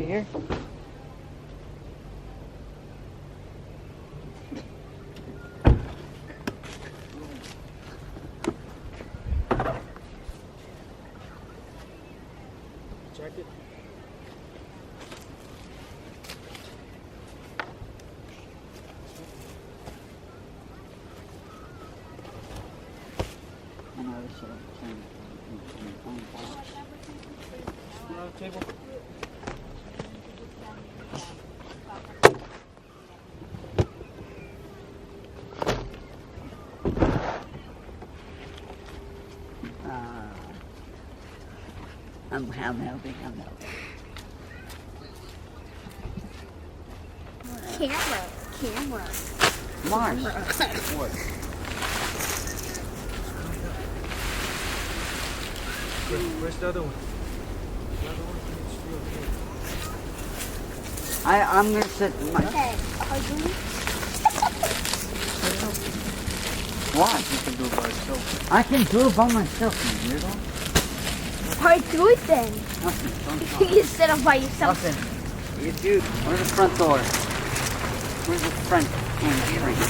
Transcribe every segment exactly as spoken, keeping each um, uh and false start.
Here. Check it. Uh, I'm, I'm helping, I'm helping. Camera, camera. Mars. Camera. Where's the other one? The other one? I, I'm gonna sit my... Okay, are you? Why? You can do it by yourself. I can do it by myself, you weirdo. All right, do it then. Nothing, don't talk. You sit up by yourself. Nothing. You do. Where's the front door? Where's the front entrance?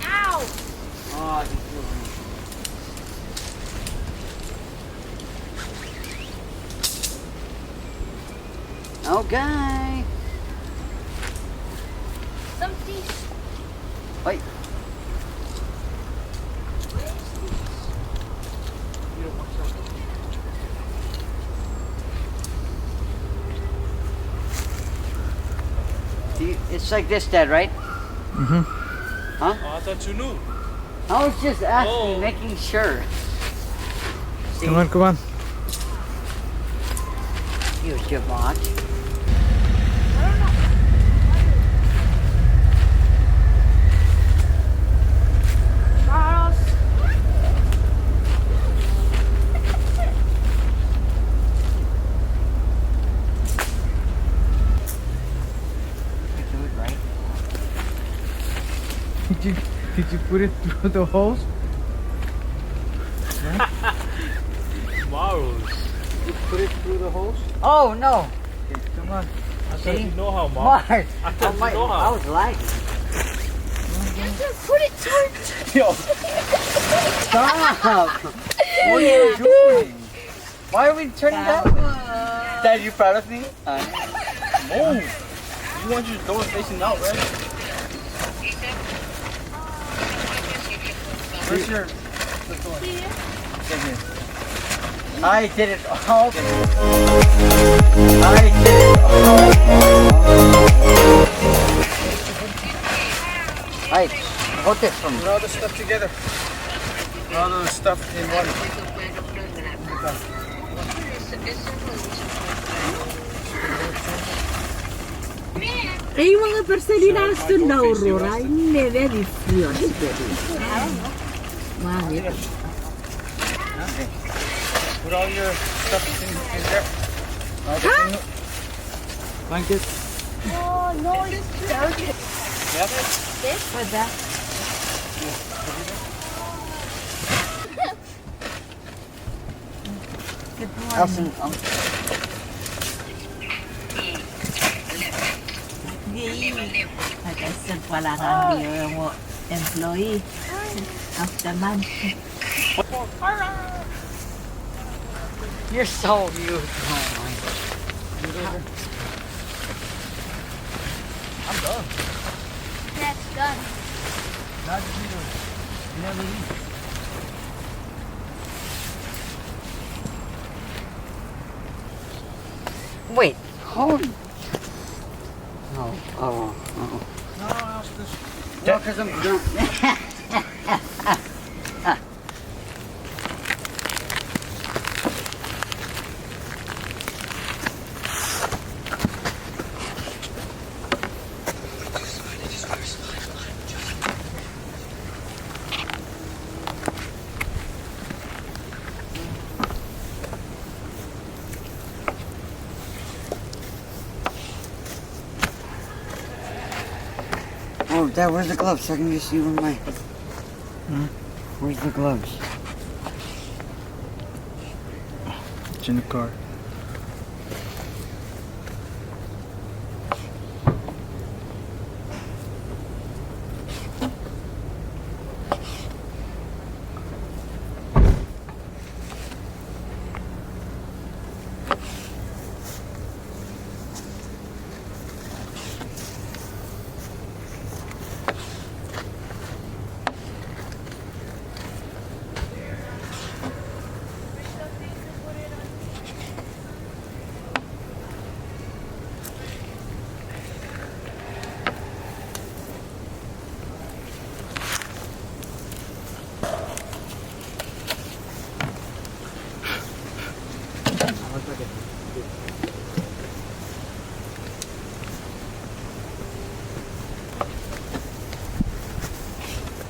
Ow! Oh, I just feel... Okay. Some fish. Wait. Do you, it's like this, Dad, right? Mm-hmm. Huh? Oh, I thought you knew. I was just asking, oh, making sure. Come on, come on. You should watch. Charles. Did you, did you put it through the holes? Marus. You put it through the holes? Oh, no. Okay, come on. I thought you know how, Marus. Mars. I thought you know how. I was lagging. You just put it through. Yo. Stop. What are you doing? Why are we turning that way? Dad, you proud of me? Uh, move. You want your door facing out, right? Where's your, the door? Right here. I did it all. I did it all. Hey, hold this for me. Put all the stuff together. Put all the stuff in one. Ei manga person ina sten na aurora, I never did feel it. Wow. Okay. Put all your stuff in, in there. All the thing. Blanket. Oh, no, it's delicate. Yeah? This? What's that? Good morning. Awesome. Um, yay. Like I said, pwal angang mi ewe mo employee of the month. You're so huge. Oh my. I'm done. That's done. Not you. You never leave. Wait, hold. Oh, oh, oh. No, no, no, it's just... No, 'cause I'm done. Oh, Dad, where's the gloves? So I can just use my. Hmm? Where's the gloves? It's in the car.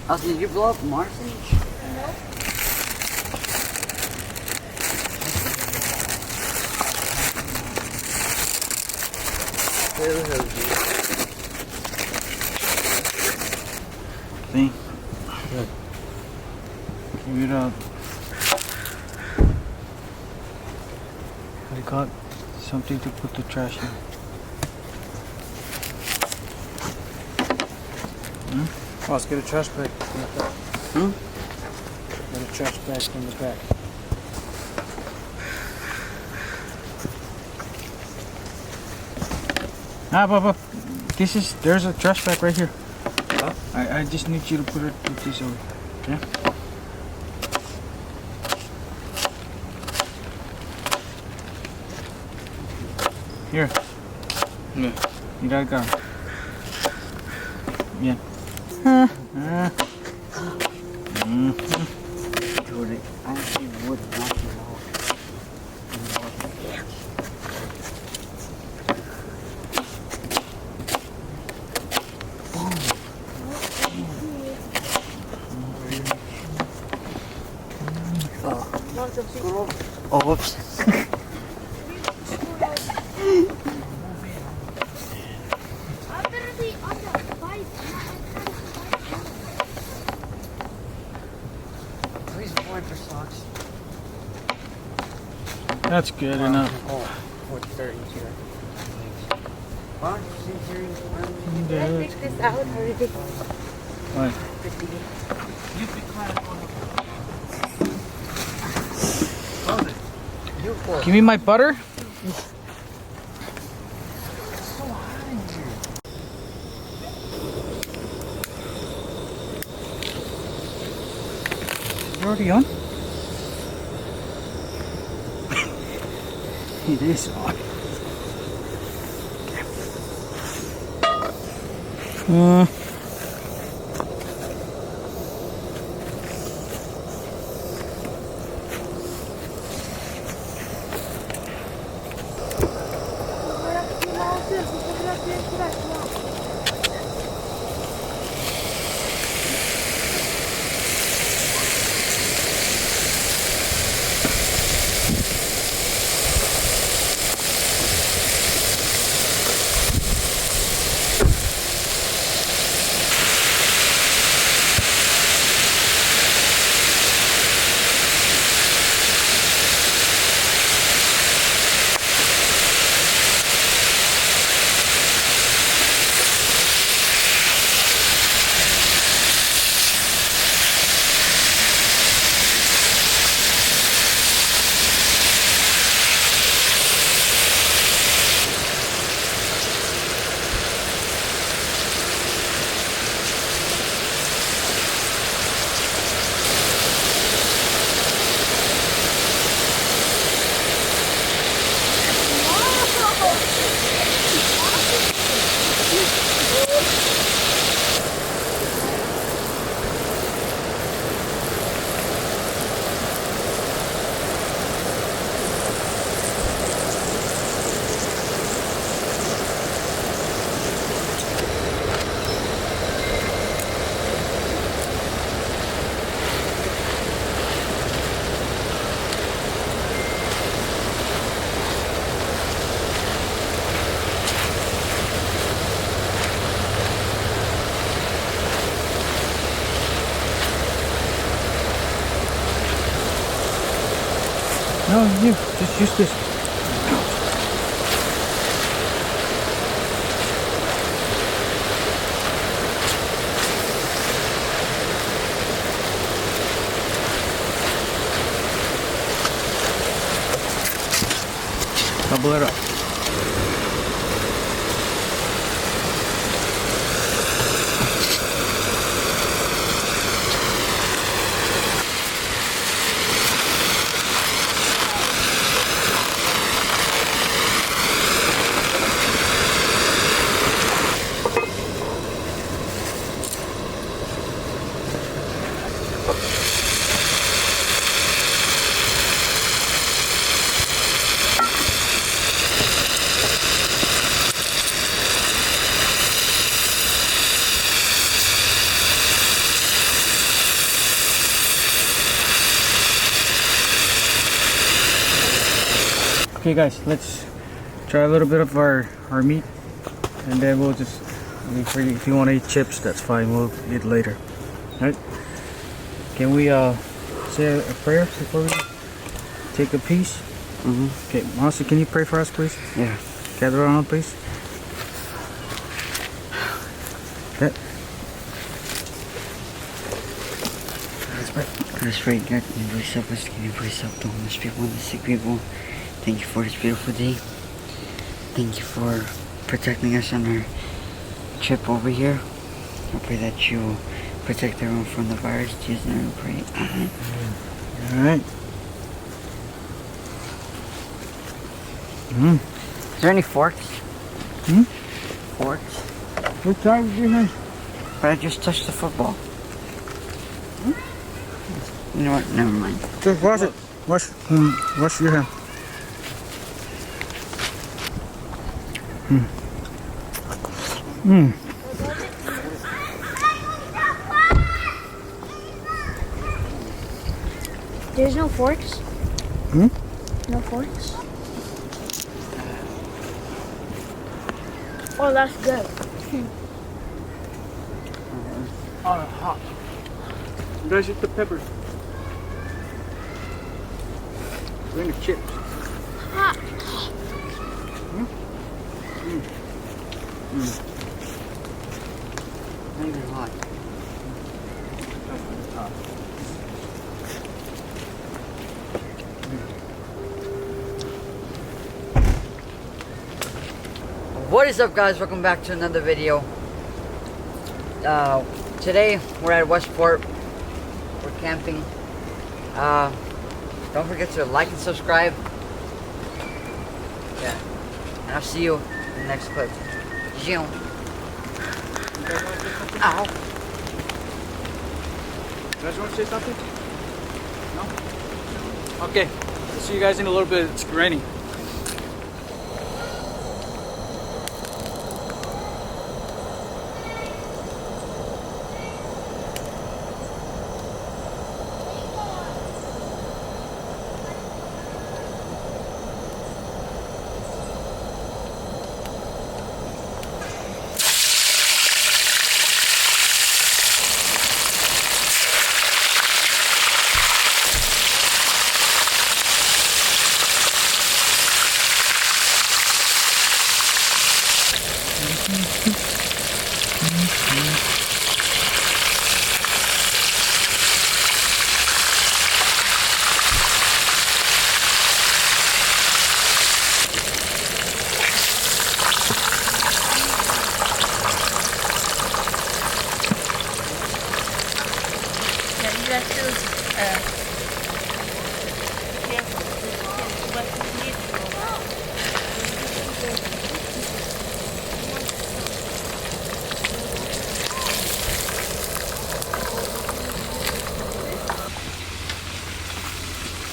Austin, did you blow up Marcy? Nope. Thing. Good. Give it up. I got something to put the trash in. Hmm? Oh, let's get a trash bag from the back. Hmm? Get a trash bag from the back. Ah, Papa, this is, there's a trash bag right here. Huh? I, I just need you to put it, put this over. Yeah? Here. Yeah. You gotta go. Yeah. Uh, uh. Mm-hmm. Jordan, I actually would knock you off. Oh. Oh, whoops. Please wipe your socks. That's good enough. Oh, what's very easier. Why don't you sit here and Did I take this out already? What? Give me my butter. Is it already on? It is on. Mm. No, you just use this. Double it up. Okay, guys, let's try a little bit of our, our meat, and then we'll just, if we, if you wanna eat chips, that's fine. We'll eat later. All right? Can we, uh, say a prayer before we take a piece? Mm-hmm. Okay, Monster, can you pray for us, please? Yeah. Gather around, please. Okay. Let's pray. Let us pray. God, can you please help us? Can you please help the homeless people and the sick people? Thank you for this beautiful day. Thank you for protecting us on our trip over here. I pray that you protect everyone from the virus. In Jesus' name we pray. Amen. All right. Mm. Is there any forks? Hmm? Forks? What time did you have? But I just touched the football. Hmm? You know what? Never mind. Just wash it. Wash, mm, wash your hand. Mm. Mm. There's no forks? Hmm? No forks? Oh, that's good. Oh, hot. You guys eat the peppers. We're gonna chips. Hot. Hmm? Mm. Mm. Not even hot. Hot. What is up, guys? Welcome back to another video. Uh, today we're at Westport. We're camping. Uh, don't forget to like and subscribe. Yeah. And I'll see you in the next clip. Zoom. Ow. You guys wanna say something? No? Okay. We'll see you guys in a little bit. It's raining. Yeah, you guys still, uh, careful. Careful. But you need to.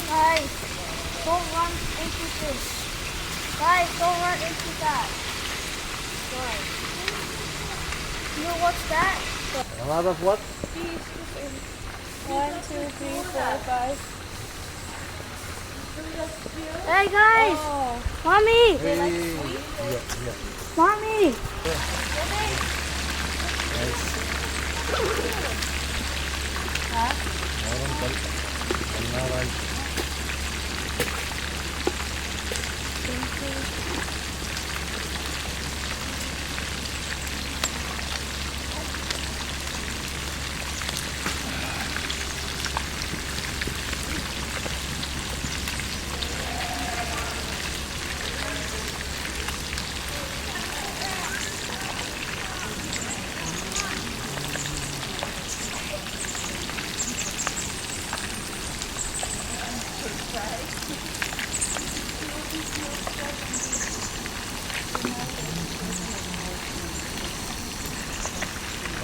Guys, don't run into this. Guys, don't run into that. Guys. You know what's that? A lot of what? These. One, two, three, four, five. Hey, guys! Oh. Mommy! Hey. Yeah, yeah. Mommy! Nice. Huh? Orang kan, kan ngarai.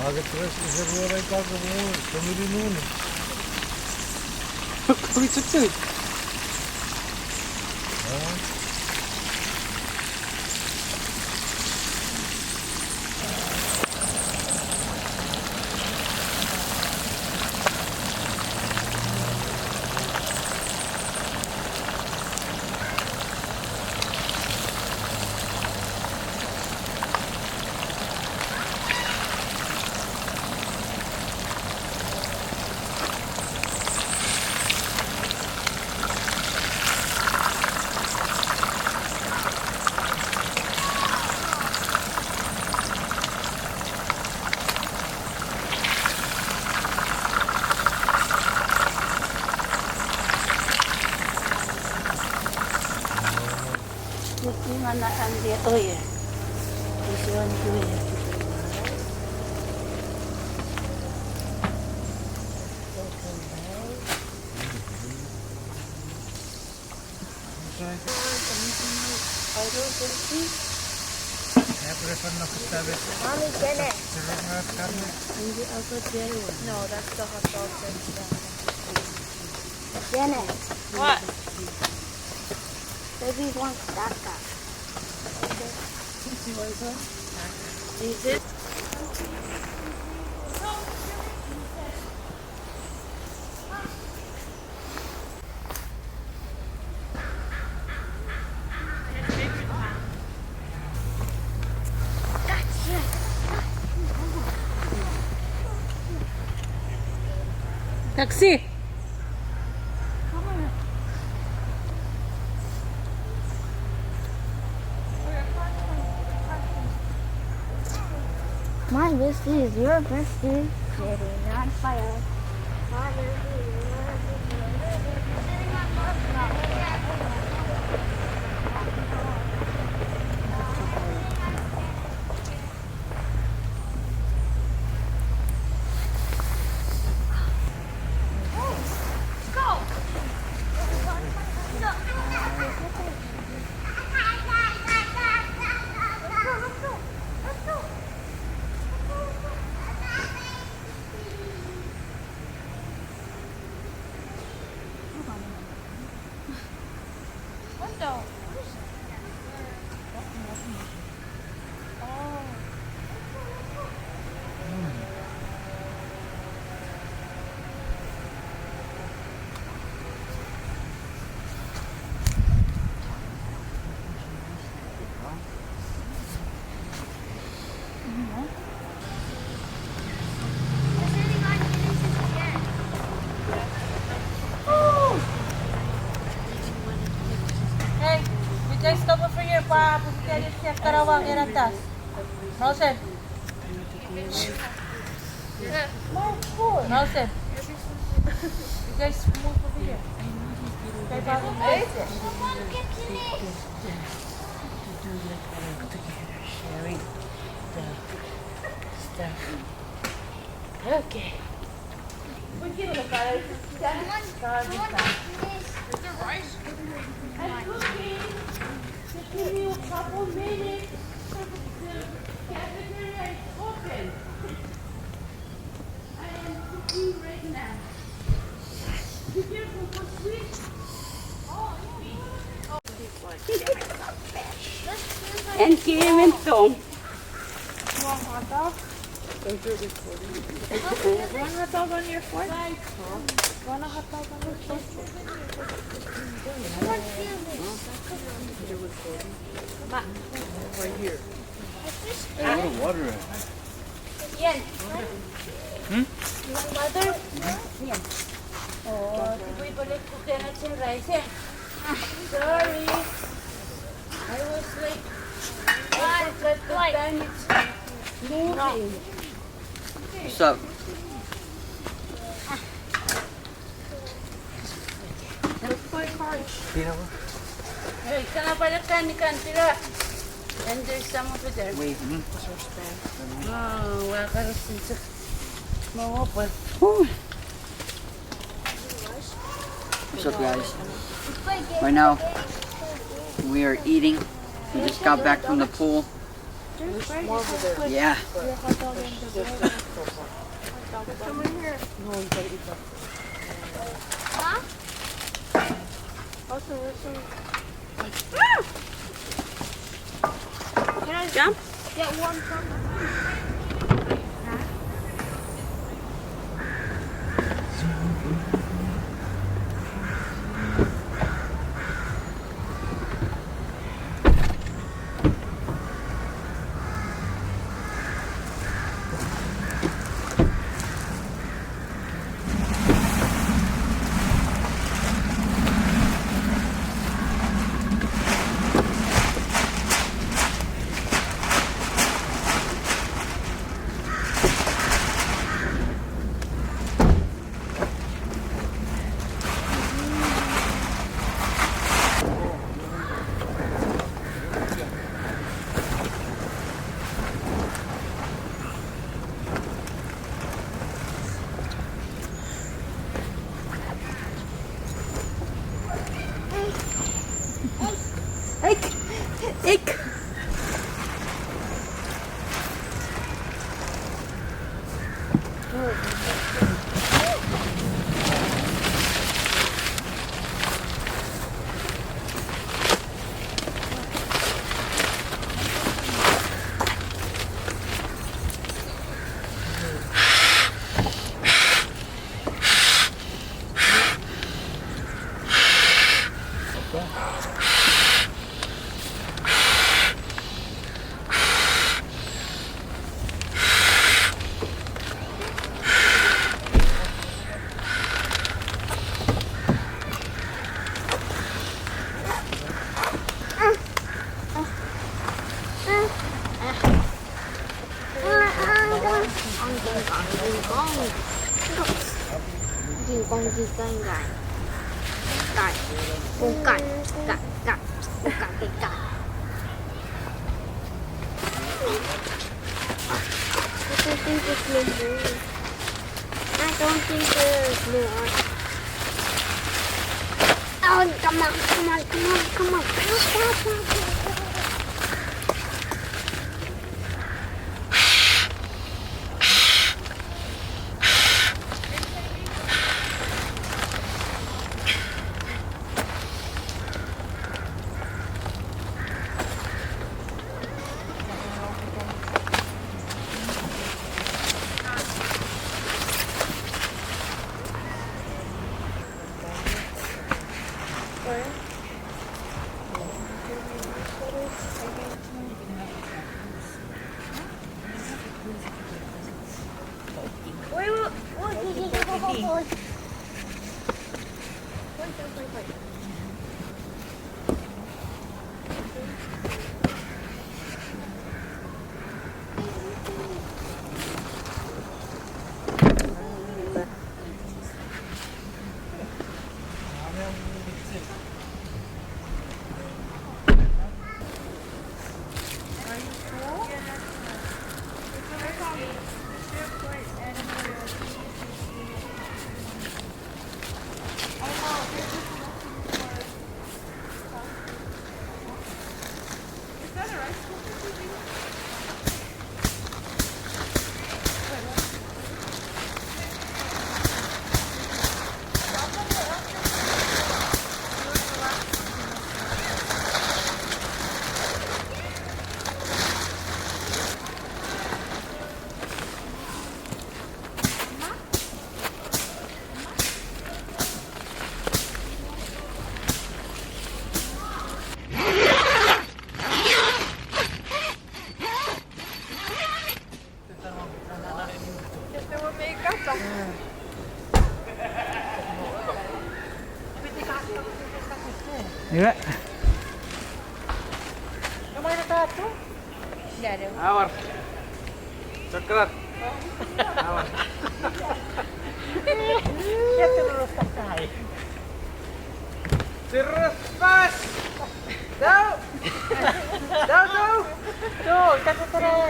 Ake tres ese ruorai kako mo, kemiri nune. Kemiri chok tei. Looking on the, on the, oh yeah. This one too, yeah. Mommy, can I? No, that's the hot dog that's down. Janet. What? Baby wants Kaka. Okay. You want some? Is it? Taxi. My bestie is your bestie. Sitting on fire. My bestie is your bestie. Sitting on fire. What the? What is that? Oh. Hey, you guys stop over here, pa, pupukani siya karawa ngena tas. Mausen. Mausen. You guys move over here. Okay, pa, move over here. Sharing the stuff. Okay. Someone, someone, please. I'm cooking. Just give me a couple minutes. The cafeteria is open. I am cooking right now. Be careful, for sweet. And game and song. You want hot dog? One hot dog on your fork? Want a hot dog on your fork? Right here. What a water at? Ian. Hmm? You want water? Ian. Oh, did we put it, cook the nuts and rice, eh? Sorry. I was like, I forgot the time it's moving. What's up? Let's play cards. Hey, kana pala kan, kan pila. And there's some over there. Wait. Oh, well, I don't think so. No, open. Ooh. What's up, guys? Right now, we are eating. We just got back from the pool. There's more over there. Yeah. There's, there's, there's so far. No, you gotta eat that. Huh? Also, there's some. Ah! Can I jump? Get one from Ik. Ik. I don't think there's no more. I don't think there's more. Oh, come on, come on, come on, come on. Iwe. Awar. Chocolate. Awar. Sirpas. Dau. Dau, dau. Dau, dau, dau.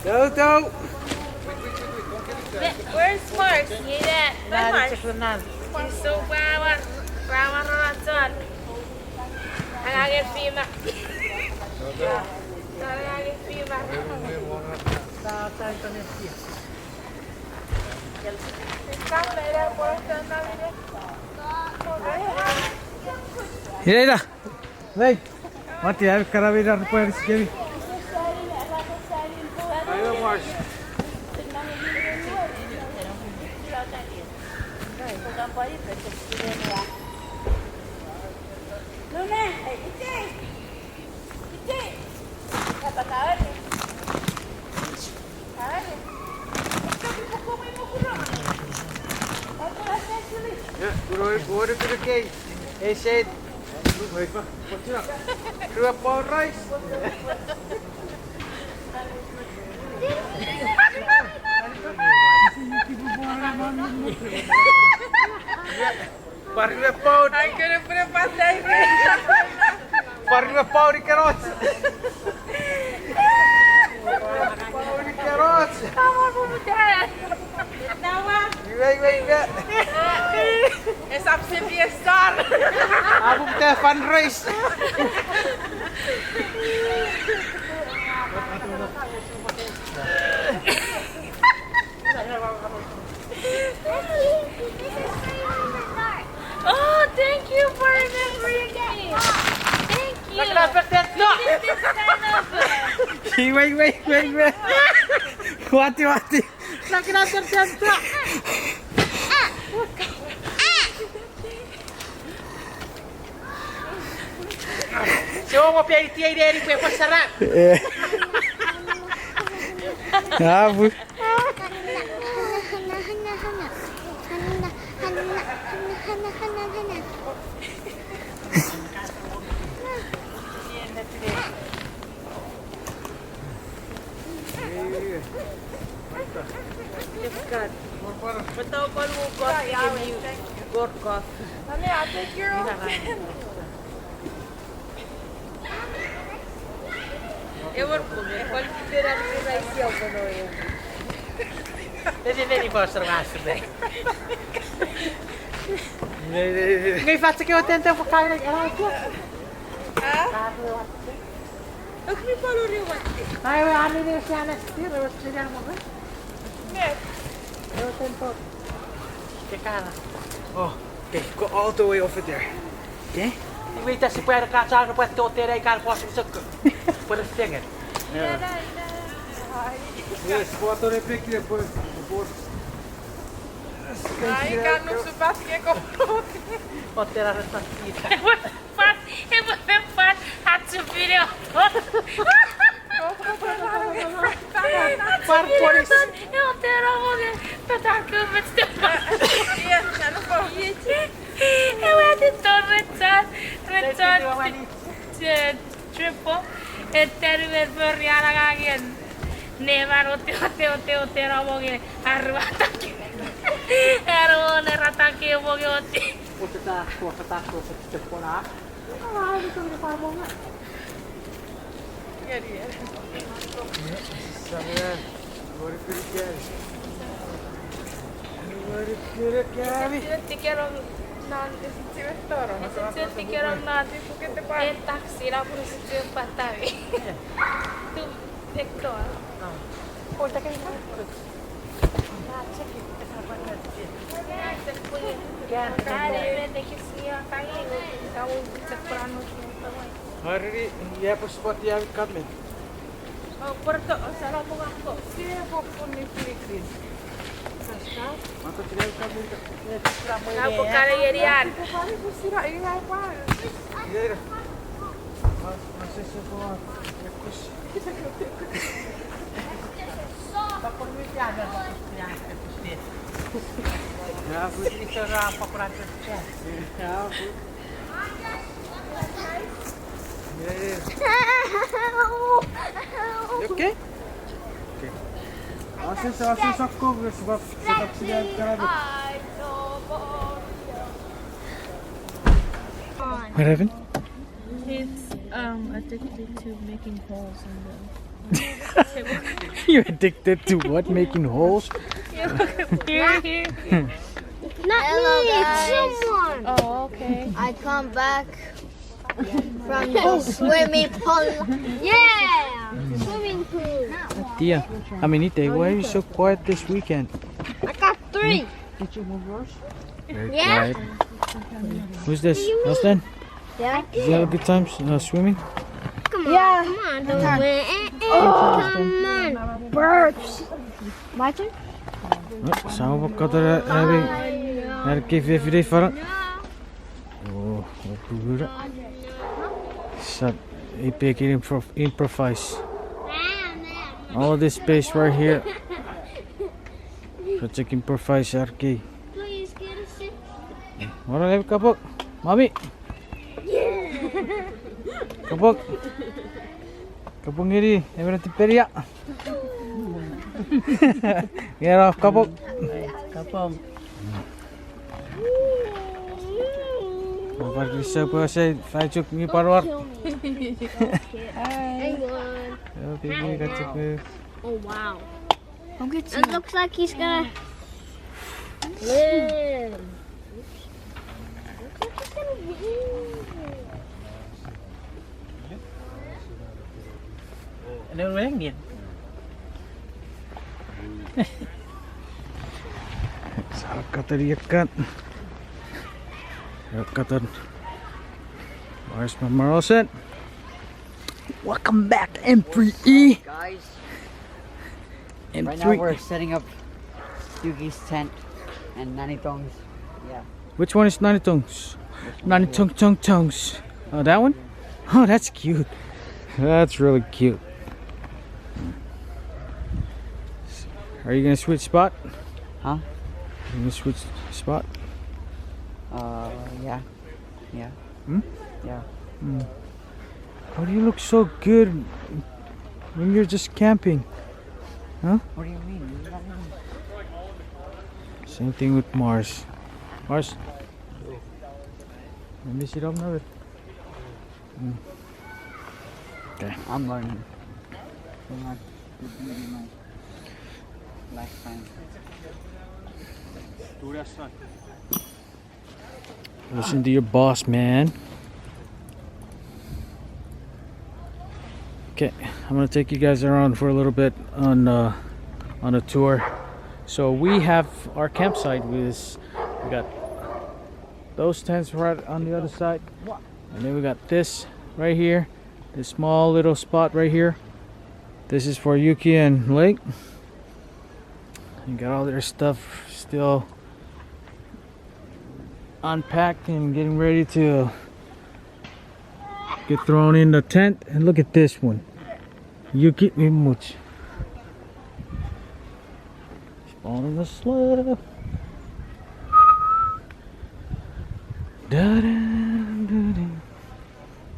Dau, dau. Where's Mark? He's so power, power of a son. Angangen fima. Angangen fima. Ina, ina. Wei. Mati, ai kana mi nar pwe riskemi. Ia, kuno, kuno, kuno, kei. Ei, Shane. Rue pound rice. Pwan rue pound. Ai, kene pune pasta ike. Pwan rue pound ikeroch. Pound ikeroch. Tama pumutan. Iwe, iwe, iwe. Esap se P S R. Apu te fundraise. Oh, thank you for remembering me. Thank you. Wait, wait, wait, wait. Wati, wati. Se omo pe iti ei neni pwe pwasara. Eh. Apu. Yes, God. Pwata pwan ukos ikemi, God, God. Mommy, I'll take your own. Ewer pun, ewer pun tera ni raisi okono eu. Ese neni pastor master. Nge fat seke oten te fokai na era tu. Ah? Okni palo ni wati. Ai we ani ne sana stir we stir mo. Ne. Ewer pun. Kekana. Oh, okay, go all the way over there. Okay? Iwe ita sipwe aea kachar pwe totera ikan pos sokko. Pwe fengen. Yeah. Yes, water e pekire pwe, pwe. Ai, kan nusu pas ke ko. Otera reta. Pas, ewe pas, atsu video. Par polis. Ewe tero mo nge, pataku met step. Ewe ati ton red zone, red zone, eh, triple. Eteri met mori anangangen. Neman ote, ote, ote, ote, tero mo nge, arua atake. Arua ne ratake mo nge ote. Ote ta, ote ta, ote ta, ote ta. Ese tikerong non, ese tikerong non. E taksi na pun ese tikerong patami. Tu ekto. Already, yeah, pwe spot ia mi kamen. Oh, porto, oh, sala mo ngako. Sia pwe pun ni pirikrin. Sasta? Mako tina mi kamen. Nau pwe kare ierian. Pwe pari pwe sira ierian pwe. Iera. Mas, mas ese pwe. Ekus. You okay? Okay. Ases, ases akko, sebab, sebab sila karabi. What happened? He's, um, addicted to making holes in the You're addicted to what? Making holes? Here, here. Not me, it's someone. Oh, okay. I come back. From the swimming pool. Yeah! Swimming pool. Tia, I mean, Ite, why are you so quiet this weekend? I got three. Very quiet. Who's this? Austin? Yeah. Did you have a good time uh, swimming? Come on. Yeah. Come on. Come on. Come on. Burps. My turn? Sama katara abi. Ar ki fefide fara. Oh, oh, kugura. Sap, ipek in improv- improvise. All this space right here. Project improvise arki. Ora ewe kapok. Mami. Kapok. Kapok ngeni, emon tiperia. Ngeni kapok. Kapok. Opa kisa pwe se faichuk ngi parwar. Hang on. Oh, wow. It looks like he's gonna win. Looks like he's gonna win. Ano wengin? Sa katan ikan. Katan. Where's my Morrison? Welcome back, M three E. Guys, right now we're setting up Yuki's tent and Nanitong's. Yeah. Which one is Nanitong's? Nanitong Tong Tong's. Oh, that one? Oh, that's cute. That's really cute. Are you gonna switch spot? Huh? You gonna switch spot? Uh, yeah. Yeah. Hmm? Yeah. Hmm. How do you look so good when you're just camping? Huh? What do you mean? What do you mean? Same thing with Mars. Mars. Let me sit up now. Mm. Okay. I'm learning. I'm not good in my lifetime. Listen to your boss, man. Okay, I'm gonna take you guys around for a little bit on uh, on a tour. So we have our campsite. We, we got those tents right on the other side, and then we got this right here, this small little spot right here. This is for Yuki and Lake. They got all their stuff still unpacked and getting ready to get thrown in the tent. And look at this one. Yuki Mimuch. Spawning the sled. Da-da-da-da.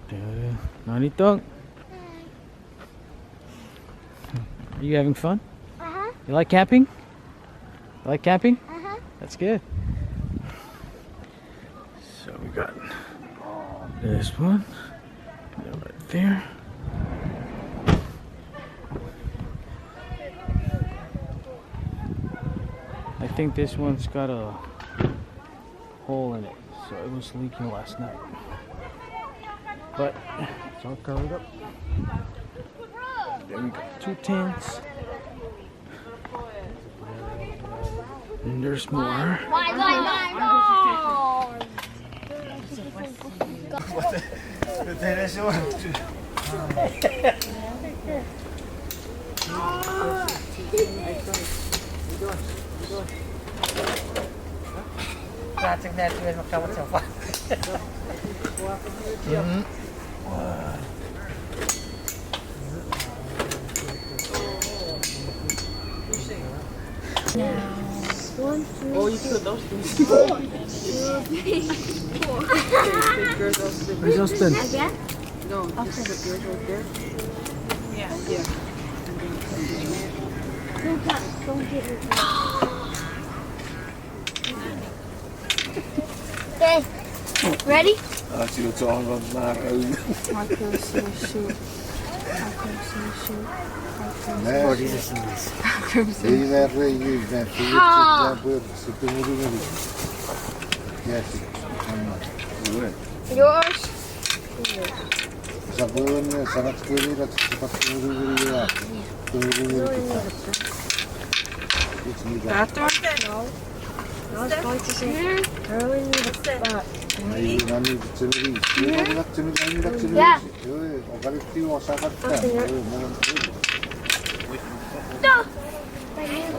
Da-da. Nanitong. Are you having fun? Uh-huh. You like camping? You like camping? Uh-huh. That's good. So we got this one. Right there. I think this one's got a hole in it, so it was leaking last night. But it's all covered up. Then we got two tents. And there's more. Why, why, why, why? Now, one, two, Oh, you put those things. Four. Two, three, four. Okay, take yours off the Where's Austin? Again? No, just put yours right there. Yeah. Yeah. Don't touch, don't get it. Okay. Ready? Ah, see what's on my road. Micro C S U. Micro C S U. Micro C S U. Micro C S U. Ei, that way you, that way you, Ah. That way, so don't worry about it. Yes, it's on my. Yours? Sap wewen, eh, sap wewen, sap wewen, sap wewen, sap wewen. Katon. Really need a spot. Ai, nani, chemeni. Nani, chemeni, nani, chemeni. Yeah. Eh, okan tiu osakat. Eh, nani, chemeni. No.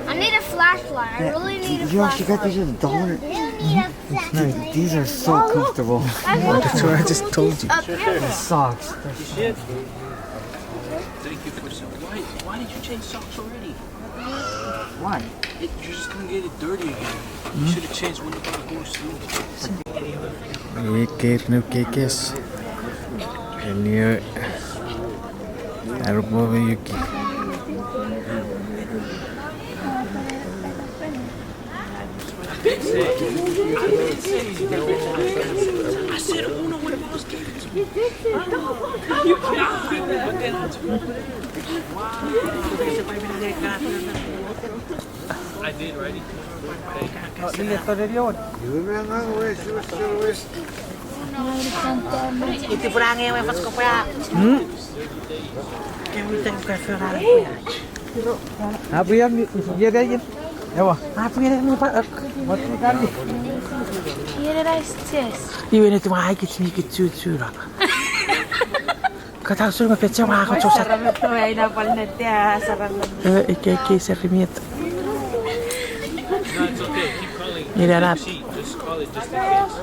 I need a flashlight. I really need a flashlight. Yo, she got these in the dollar. You need a flashlight. No, these are so comfortable. That's what I just told you. Up here. Socks. You should. Thank you for some. Why, why did you change socks already? Why? It, you're just gonna get it dirty again. You should have changed one of our horse shoes. Ikeir nukekes. Enio. Arubo yuki. I said Uno when I was kidding. I did, right? Iti pura nge we fasko pua. Hmm? Ke we tang ka fera pua. Apu ya mi, ya da yin. Ewa. Apu ya mi pa. What you got? Here I says. Iwe ne tuma ai kich mi kich chu chu ra. Kata usun me peche wa ko chosa. Saramet to ai na pal ne te a saramet. Eh, ike, ike, serimiet. No, it's okay. Keep calling. Ira na. She, just call it just in case.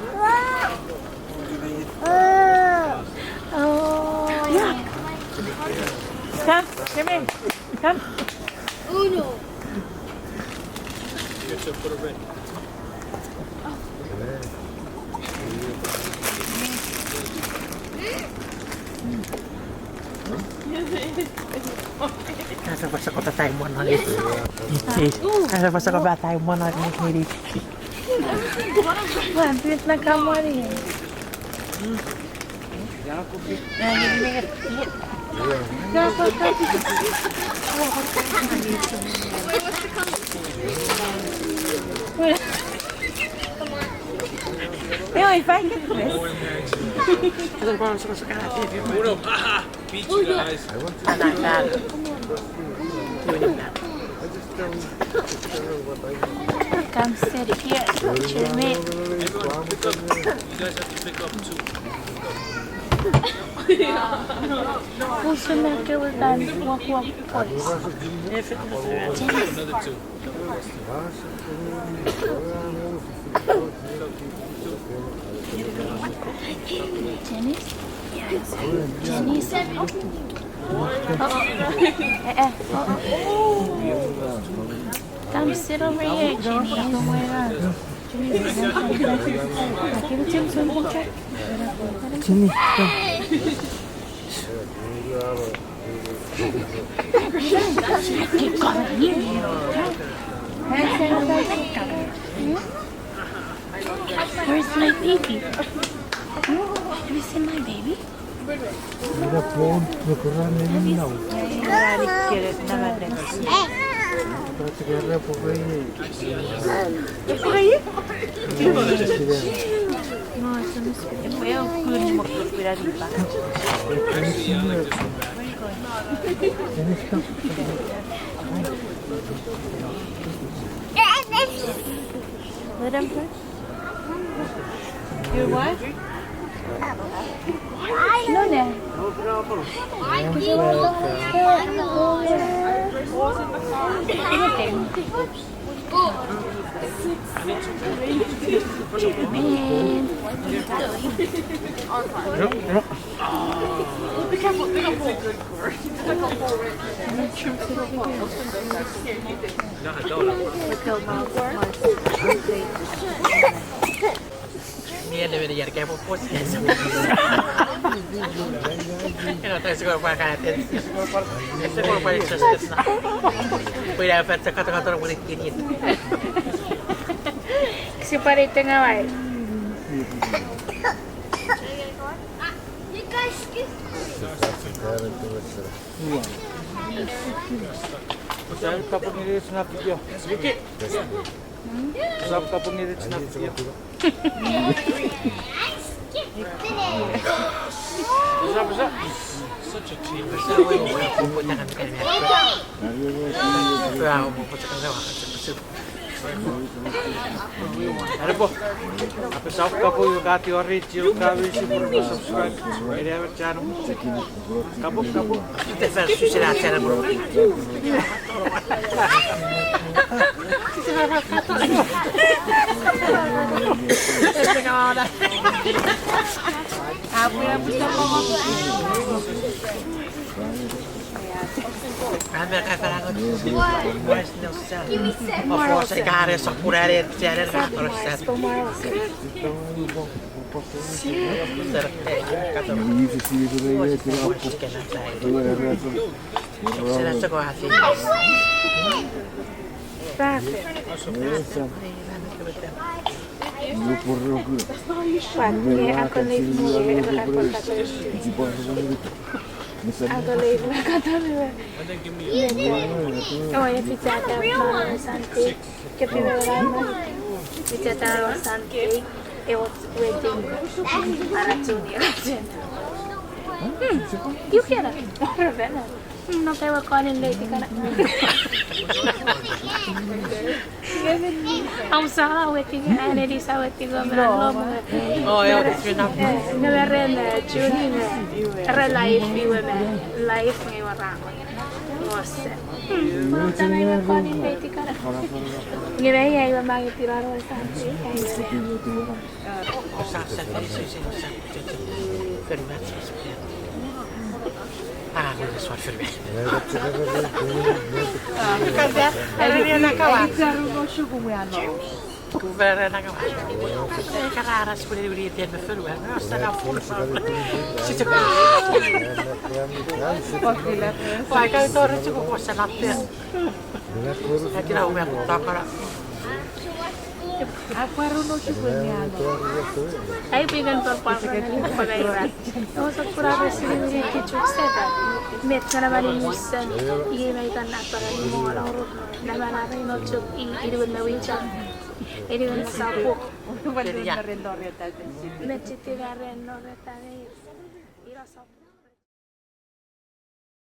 Oh, yeah. Come, come in. Come. Uno. Get some for the red. Asa pasa kota tai mono ni. Asa pasa kota tai mono ni. Wan, this na kamari. Ew, if I get this. Beach, guys. Come sit here, Jimmy. Everyone, pick up. You guys have to pick up two. Who's the man with that walk, walk, boys? Another two. Jenny? Jenny? Uh-oh. Eh, eh. Uh-oh. Come sit over here, Jenny. Jenny, come. Where's my baby? Have you seen my baby? Have you seen my baby? Let him play. You what? No, no. Mie ne mene ian ka pwe pwos. Ena tai sukor pa ka aten. Sukor pa ni sastes na. Pwe ina fat sa kato kato pwe ni kinit. Sipari tenga wai. Sa kapungiri sna video. Sa kapungiri sna video. Arepo, apasa kapong ika tingor ren channel, comment, subscribe. Eni ewe channel. Kapong, kapong. Te fan susela channel. Ako leave na katon iwe. Oh, e fichata mama Sunday. Kepi me mama. Fichata Sunday. E wet wedding. Ara junior. Hmm. You cannot. Revena. Hmm, no, kewe konin lady kana. Am sa wedding, and it is a wedding of an alum. Oh, yeah, it's enough. Nge me ren, eh, June, eh, ren life iwe me, life nge iwe rako. Ngose. Hmm, tama iwe konin lady kana. Nge me ia iwe mangi tiraro sa. Ai pwe ikan por pwan ran ni pwe gai ran. Oso pura resi ni wini kichuk seta. Met kana mani musen. Iei mai kan apara ni mo na uru. Na mana rai no chuk i iruwen me wicha. Iruwen me sapuk. Met chiti garen no retani. Ira sapuk.